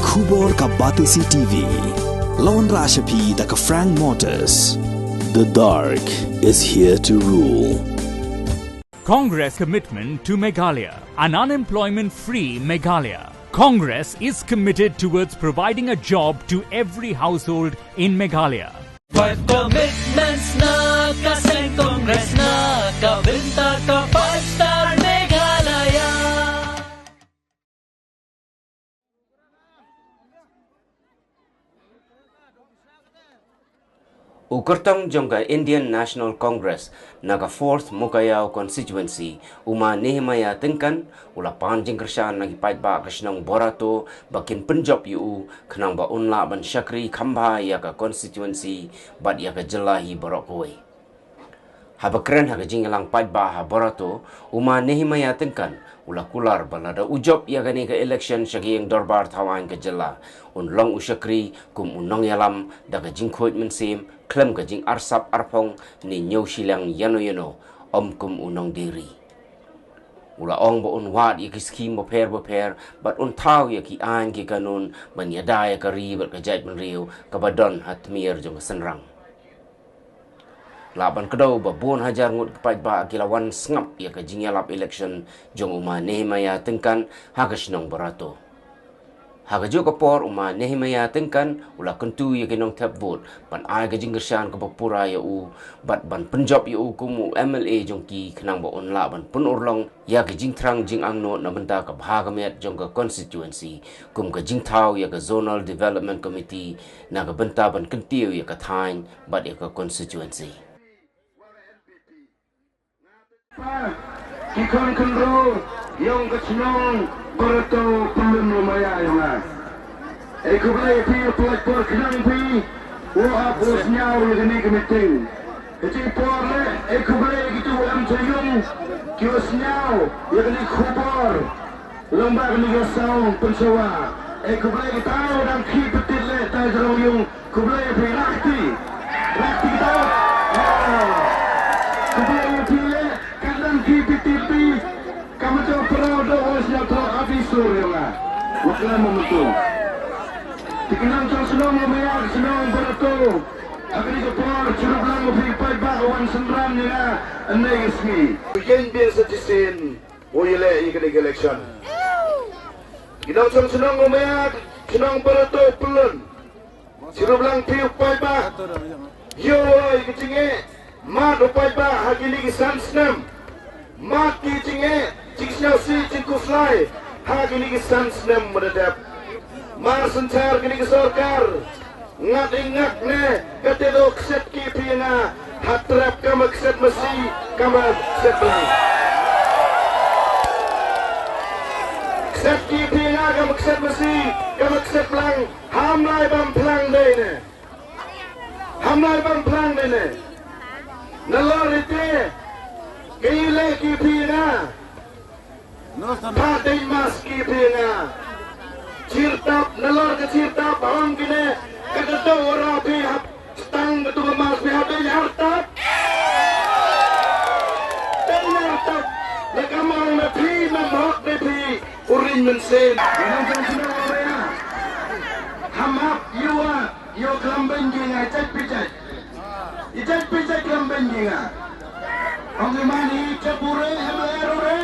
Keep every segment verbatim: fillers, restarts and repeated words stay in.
Khubor ka Batesi T V. Lawan Rashapi da ka Frank Motors. The dark is here to rule. Congress commitment to Meghalaya, an unemployment-free Meghalaya. Congress is committed towards providing a job to every household in Meghalaya. Five commitments na ka seng Congress na ka bynta ka Five Star Meghalaya. U kyrtong jong ka Indian National Congress na ka Fourth Mowkaiaw Constituency, u Ma Nehemiah Tyngkan, u la pan jingkyrshan na ki paidbah ka shnong Borato ba kin pynjop ïa u khnang ba un lah ban shakri kham bha ïa ka constituency bad ïa ka jylla hi baroh kawei. Haba kren ha ka jingïalang paidbah ha Borato, u Ma Nehemiah Tyngkan u la kular ba lada u jop ïa kane ka election sha ka ïing dorbar thawaiñ ka jylla, un long u shakri kum u nongïalam da ka jingkhuid mynsiem khlem ka jingarsap arphong ne ñiew shiliang ïano ïano, ym kum u nongdie ri. U la ong ba un wad ïa ki skhim bapher bapher bad un thaw ïa ki aiñ ki kanun ban ïada ïa ka ri bad ka jaitbynriew kaba don ha tmier jong ka synrang. Lah ban kdew ba bun hajar ngut ki paidbah ki la wan sngap ïa ka jingïalap election jong u Ma Nehemiah Tyngkan ha ka shnong Borato. Ha kajuh ka por u Ma Nehemiah Tyngkan u la kyntu ïa ki nongthep vote ban ai ka jingkyrshan kaba pura ïa u bad ban pynjop ïa u kum u M L A jong ki khnang ba un lah ban pynurlong ïa ka jingthrang jingangnud na bynta ka bha ka miat jong ka constituency, kum ka jingthaw ïa ka Zonal Development Committee na ka bynta ban kyntiew ïa ka thaiñ bad ïa ka constituency. Ki khun khynroo yong ka chnong Borato, pynlong maya yong nga. E khublei phi, pynlait por khnang phi u ap u sñiaw ïa kane ka meeting. Ka jingpor le, e khublei kito em cha yung ki u sñiaw ïa kane ka khubor. Long ba kane ka song pynsawa. E khublei kita u dang ki petit le, ta jrong yung. Khublei phi, rakti. Rakti kita. Khublei phi le, ka dang ki petit phi. Ka ma jong pyrau do u sñiaw tro abi sur yong nga. Wa klam mo mutu. Ti ki nongchong chnong mo maya chnong Borato. Ha kane ka por, chirup lang mo phi paidbah wan synran ïa nga, ane ka sngi. Yen biang sa chisien u ïaleh ïa kane ka election. Ki nongchong chnong mo maya chnong Borato, pynlong. Chirup lang phi u paidbah. Ïoh ïa ka jingeh. Mad u paidbah ha kine ki san snem. Mad ki jingeh, jingsngewsih, jingkhuslai ha kine ki san snem ba la dep. Mar synshar kine ki sorkar, ngat ïa ngat ne, ka te do kset ki phi nga, ha trep ka ma kset masi, ka ma kset blang. Kset ki phi nga, ka ma kset masi, ka ma kset blang, ham lai bam phlang dei ne. Ham lai bam phlang dei ne. Nalor ite, ka ïaleh ki phi nga. Pha dei mas ki phi nga. Chirtap, nalor ka chirtap, ong kine, ka ka to ra phi hap, stang ka tu ka mas phi hap dei artap. Dei artap, na ka mang na phi, na mok na phi, u ring mynsiem. Ham hap, ïa wa, ïa klam beiñ ki nga, jait phi jait. I jait phi jait klam beiñ ki nga. Ong i man i jap u re, em ler u re.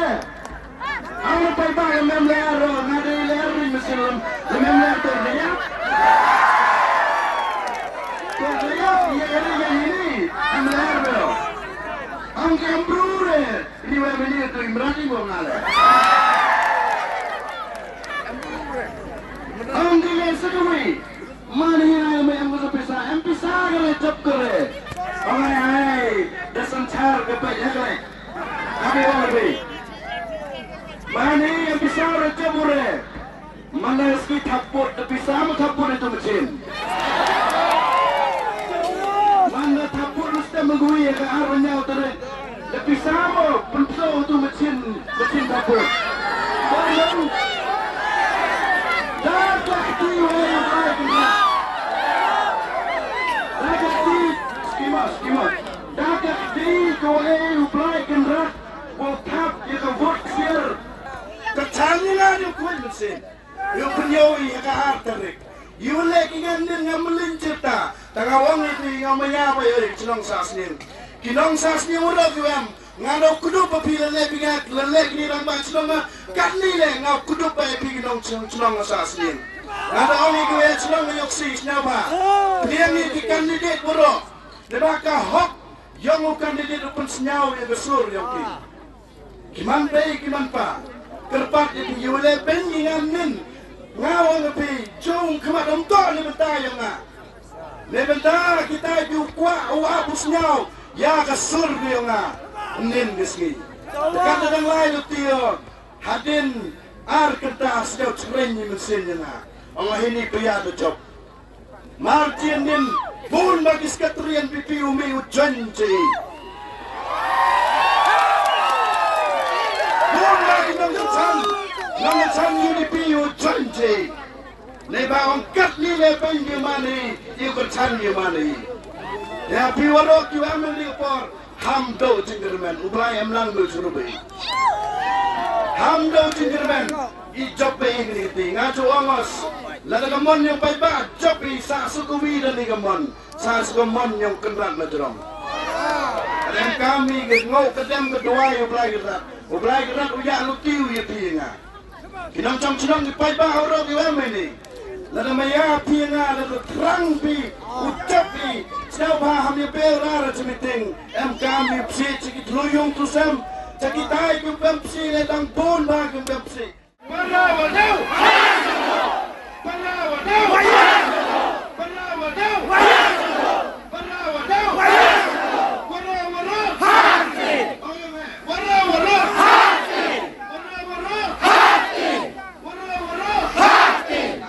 Ang na pai ba em em ler u, nga dei ler ri mynsiem lem, em em ler to de ïap. To de ïap, ïa ri ïa ini, em ler u. Ong ki em bru re, ri wa mini to imrani bo nga le. Ong ki ïa sa kawei. Mane hi nai me em ka pisa, em pisa ka re, jop ka re. Ong ai ai, da synshar ka peit ha ka re. Ka peit ong ka peit. Mane em pisa re, jop ka re. Mane ski thaput, da pisa mo thaput itu machine. Mane thaput lu stem gui ka ar nyau tare. Da pisa mo pynpso tu machine, machine thaput. Balang. Da ka ti wei u Blai Kynrad. Da ka ti, skima, skima. Da ka ti ko wei u Blai Kynrad. Ko thap ïa ka vote ksiar. Ka chang ïa nga ni u khuid mynsiem. Ïa u pynïoh ïa ka ar tarik. Ïa u leh ki ngan nin nga mlin chirta. Ta nga ong ïa phi nga maya ba ïa ki nong Sasniang. Ki nong Sasniang u rok ïa em. Nga da kdup ba phi la leh phi nga la leh ki ni rang ba chnong nga. Kat ni leh nga kdup ba ïa phi ki nong chnong chnong nga Sasniang. Nga da ong ïa ki wei chnong nga yok si sñiaw ba. Phi ïa ngi ki candidate baroh. Deba ka hok yong u candidate u pynsñiaw ïa ka sur yong ki. Ki man bei ki man pa. Kyrpad ïa ki ïa u leh pyn ïa ngan nin. Nga ong ïa phi jong khmat ym toh ni bynta ïa nga. Ni bynta kita ju kwah u ap u sñiaw ïa ka sur ïa nga. Nin ki sngi. Ka da dang lai lu tio. Hadin ar kynta sñiaw chreñ ni mynsiem ïa nga. Ong hi ni pia da jop. Martin nin bun ba ki secretary N P P u mi u join ji. Bun ba ki nongchan nongchan U D P u join ji. Ne ba ong kat ni le pyn ïa mane ïa u kyrchan ïa mane. Ïa phi waroh ki wa men ni por. Ham do jingkyrmen, u Blai em lang do jrubi. Ham do jingkyrmen, i jop be i kini kiti, nga ju ongos. Lada ka mon yong paidbah, jop i sa su ka wi da ni ka mon, sa su ka mon yong kynrad na jrong. Ka dem kam i ka ngau ka dem ka duwai u Blai kynrad. U Blai kynrad u ya luti u ya pi nga. Ki nongchong chnong ki paidbah ha u rok u em ini. Lada maya phi nga lada thrang phi u chap phi. Sñiaw bha ham ya bel rar cha meeting. Em kam i psi cha ki thlu yung thlu sem. Cha ki tai kim pem psi le dang bun bha kim pem psi. Para wa dau. Para wa dau. Para wa dau. Para wa dau. Wara wara. Wara wara. Wara wara.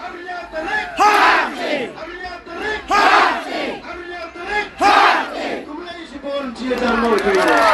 Arya tarik. Arya tarik. Arya tarik. Kumlei shibun jia darmo jia.